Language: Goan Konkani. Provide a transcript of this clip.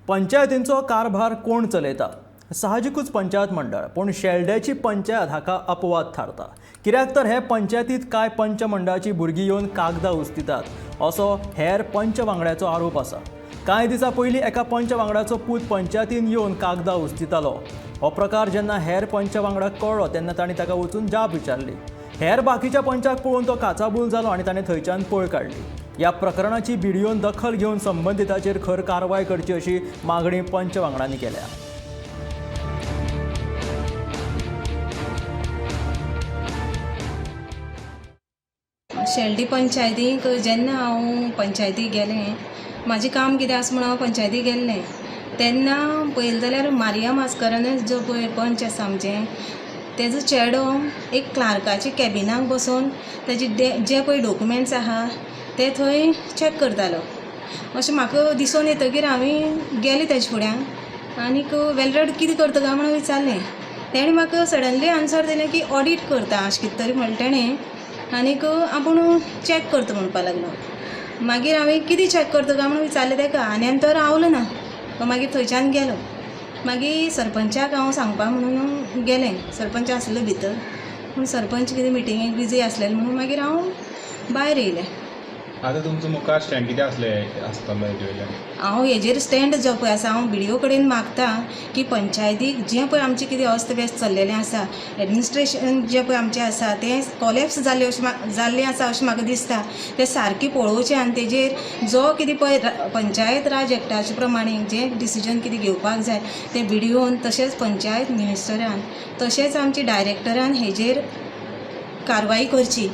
पंचायतींचो कारभार कोण चलयता? साहजिकूच पंचायत मंडळ. पूण शेल्ड्याची पंचायत हाका अपवाद थारता. कित्याक तर हे पंचायतीत कांय पंच मंडळाची भुरगीं येवन कागदां उस्तितात असो हेर पंच वांगड्याचो आरोप आसा. कांय दिसां पयलीं एका पंच वांगड्याचो पूत पंचायतीन येवन कागदां उस्तितालो. हो प्रकार जेन्ना हेर पंच वांगड्याक कळ्ळो तेन्ना तांणी ताका वचून जाप विचारली. हेर बाकीच्या पंचाक पळोवन तो काचाबूल जालो आनी ताणें थंयच्यान पळ काडली. ह्या प्रकरणाची बीडीओन दखल घेवन संबंदिताचेर खर कारवाय करची अशी मागणी पंच वांगड्यांनी केल्या. शेल्डी पंचायतीक जेन्ना हांव पंचायतीक गेलें, म्हाजें काम कितें आसा म्हणून हांव पंचायतीक गेल्लें तेन्ना पळयलें जाल्यार मारिया मास्करेन्हस जो पळय पंच आसा आमचें, तेजो चेडो एक क्लार्काच्या कॅबिनाक बसोन तेजे जे पळय डॉक्युमेंट्स आहा ते थंय चॅक करतालो. अशें म्हाका दिसून येतकीर हांवें गेलें तेजे फुड्यान आनीक वेलरड कितें करता काय म्हणून विचारलें. तेणें म्हाका सडनली आन्सर दिलें की ऑडीट करता अशें कितें तरी म्हणलें तेणें आनीक आपूण चॅक करता म्हणपाक लागलो. मागीर हांवें कितें चॅक करता काय म्हणून विचारलें ताका आनी आनी तो रावलो ना, तो मागीर थंयच्यान गेलो. मागीर सरपंचाक हांव सांगपाक म्हणून गेलें. सरपंच आसलो भितर, पूण सरपंच कितें मिटिंगेक बिजी आसलेलो म्हणून मागीर हांव भायर येयलें. आतां तुमचो मुखार स्टँड कितें आसले आसतलो हेजे वयल्यान? हांव हेजेर स्टँड जो पळय आसा, हांव बीडीओ कडेन मागता की पंचायतीक जें पळय आमचें कितें अस्त व्यस्त चल्लेलें आसा, एडमिनिस्ट्रेशन जें पळय आमचें आसा तें कॉलेप्स जाल्लें अशें जाल्लें आसा अशें म्हाका दिसता. तें सारकें पळोवचें आनी तेजेर जो कितें पळय पंचायत राज एक्टाचे प्रमाणे जें डिसिजन कितें घेवपाक जाय तें बीडीओन तशेंच पंचायत मिनिस्टरान तशेंच आमचे डायरेक्टरान हेजेर कारवाई करची.